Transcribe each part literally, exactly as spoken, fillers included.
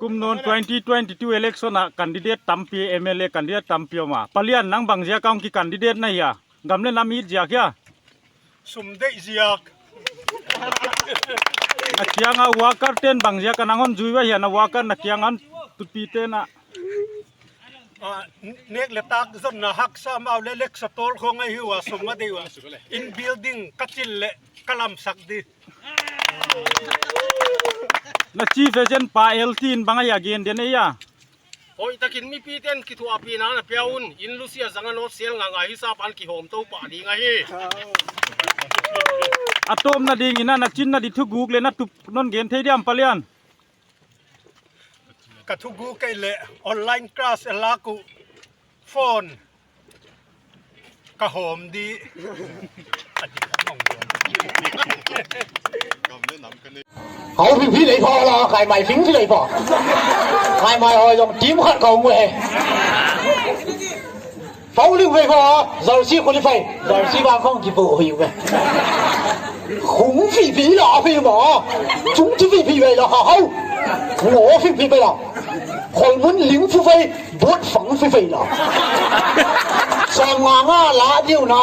Kum nawn twenty twenty-two election ah candidate tampi, M L A candidate tampi om a. Palian, nang bang ziak a hong ki candidate na hia? Gam leh nam it ziak hia? Sum deih ziak. Na kiang a worker ten bang ziak a nang hon zui ua hia, na worker na kiang a hon tutpi ten a? Ah, nek leh tak zonna haksa mau leh lek sa tol khong ahi ua, sum a deih ua. In building ka chil leh ka lamsak di. Na chief agent pa L T in bang a hia gen den ei a? Hoihtakin mipite'n kithuahpihna na pia un, in lusia zanga nawt sel nganga hisap a kihawm tou pah ding ahi. A tawpna dingin a na chinna di thuguk leh na tup non gen thei diam Palian? Ka thuguk kei leh online class a lak uh phone ka hawm di. Hau fing fing lei pha la, kai mai fing fing lei pha. Kai mai hoi jong team khat ka hong ve. Fouling ve pha, jersey qualify, jersey ba khong kipu hui ve. Khung fing fing la fing ma, chung chi fing fing ve la ha hau. Ngo fing fing ve la. Kholmun ling fu fai, bot fang fu fai la. Sawmnga nga la diu na,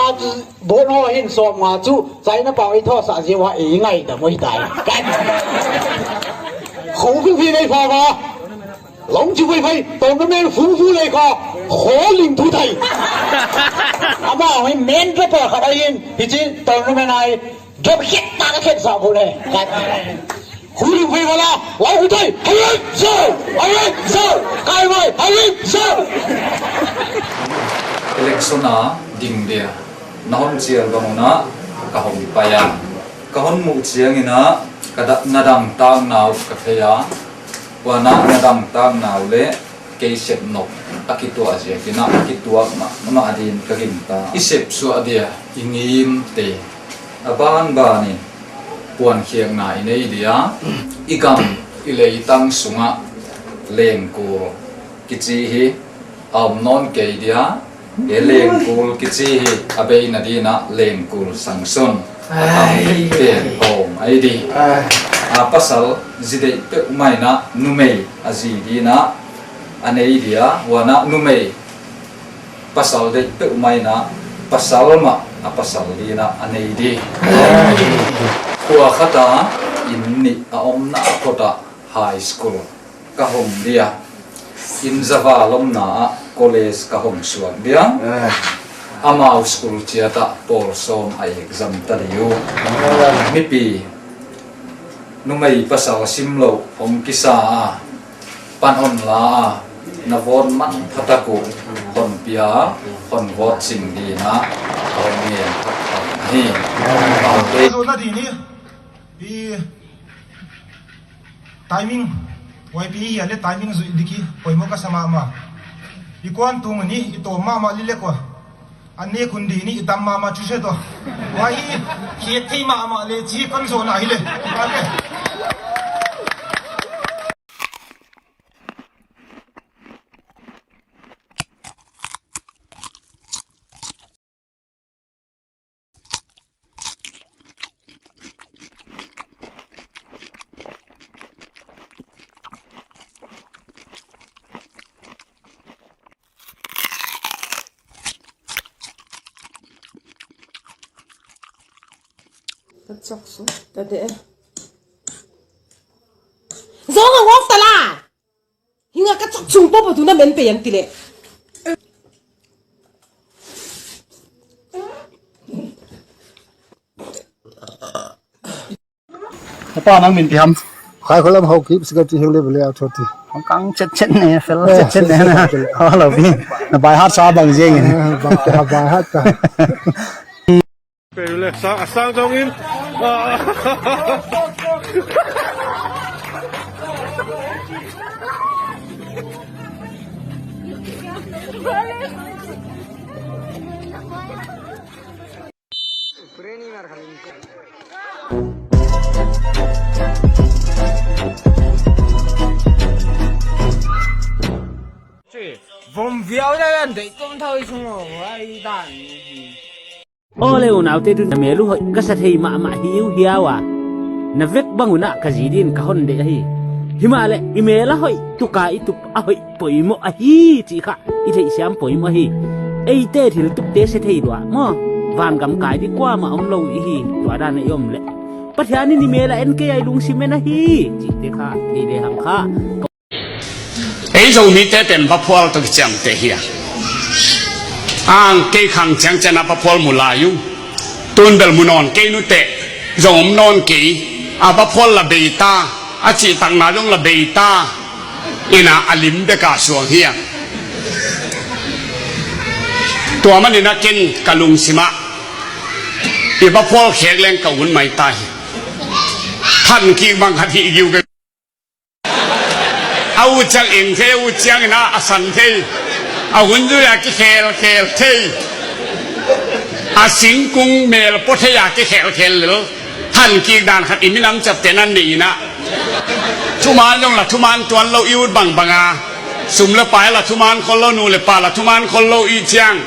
bot ho hin sawmnga chu, China pau i thawsa ziau a i ngaidam uh tai. Kan. Kho fu fu nei fa fa. Long chu fai fai, tournament fu fu lei kha, kho ling fu tai. Ama hoi men ka pa kha dai in, hichi tournament ai, Drop hit tak hit sa bu le. Kat. Huri hui wala, lau hui tai, huri, zo, huri, zo, kai wai, huri, zo. Election a ding dia. Na hon chial bang un a, ka hon pai a. Ka hon muh chiangin a, ka da-, na dangtak nau ka thei a. Huan a na dangtak nau leh, kei sep nop a kituah ziakin a kituak mahmah din ka gingta. I sep suah dia, i ngim te. A banbanin puankhiakna i nei dia, i gam i leitang sungah lengkul kichi hi a om nawn kei dia, e lengkul kichi hi a beina dinah lengkul sangsun. A tam pen hawm ahi di. A pasal zi deih peuhmah in a numei a zi dinah a nei dia, huan a numei pasal deih peuhmah in a pasal mah a pasal dinah a nei di. Khua khat a inn nih a omna kot ah high school ka hong dia. Inn zaval omna ah college ka hong suak dia. Amau school chiat ah pawl sawm a exam ta di uh. Mipi numei pasal simlouh hong kisa a, pan hon la a, na vote manpha tak uh hon pia, hon vote ching dinah hon ngen thak thak ahi. Zohna di ni. I timing, Y P hi a leh timing zui di ki, poimoh ka sa mahmah. I kuan tung ni, i tawm mahmah lilek ua. An ne kun di ni, i tam mahmah chu se to. Wai, khiat thei mahmah leh chi kon zohna hi leh. Ka chak su, ta de. Zong a waf ta la. Hinga ka chak chung pawpaw tu na men pe yang ti leh. Ka pa nang min pi ham. Khai kholam hau ki, sika ti heng le bele a thoti. Hong kang chet chet ne, fel chet chet ne na. Hau lo pi. Na bai hat sa bang jeng. Bai hat ta. Pe le, sang, sang jong in. Vom viau na lan dei kom thau i sung o, ai dan. Aw le unaute, tu na mel uh hoih ka sa thei mahmah hi uh hiau a. Na vek bang un a ka zi din ka hon deih ahi. Himahleh, i mel a hoih, tuk a i tup a hoih poimoh ahi, chih kha, i theihsiam poimoh ahi. Eite thil tupte se thei lua, maw. Vangam kai di kuamah omlou i hi, tua dan a i om leh. Pathian in i mel a en kei a i lungsim en ahi, chihte kha, thei lehang kha. Ei Zomite pen vaphual toh kichiamteh hi a. Ang kei khang chiang chiang a vaphual mu lai ung. Tun bel mu nawn kei nute, zong om nawn kei, a vaphual la bei ta, a chihtakna zong la bei ta, ina a lim bek a suang hi a. Tua manin a ken ka lungsim ah, i vaphual khek leng ka un mai ta hi. Than kik bang khat hi giu ke. A ut chiang eng thei, a ut chiang ina a san thei. A hun zui a kikhel khel thei. A singkung mel pawt thei a kikhel khel lel. Than kik dan khat i minam chiamtehna nei ina. Thuman zong la thuman tuan lou i ut bangbang a. Sum le pai la thuman khol lou, nu le pa la thuman khol lou i chiang.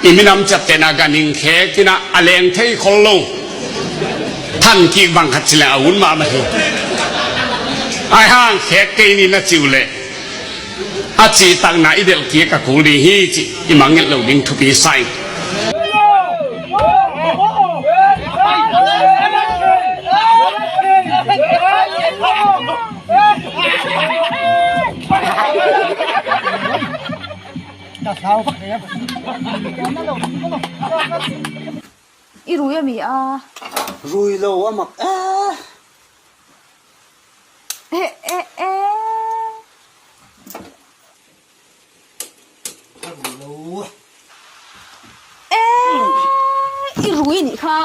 I minam chiamtehna ganhing khek ina a leng thei khol lou. Than kik bang khat chih leng a un mahmah hi. Ahihhang khek kei ni na chih uleh. A chihtakna i delh kik a kul di hi chih i mangngilh lou ding thupi sa ing. I rui a mi a. Rui lou a mak e. Eh, eh, eh. Rui lou. Eh, i rui ni kha.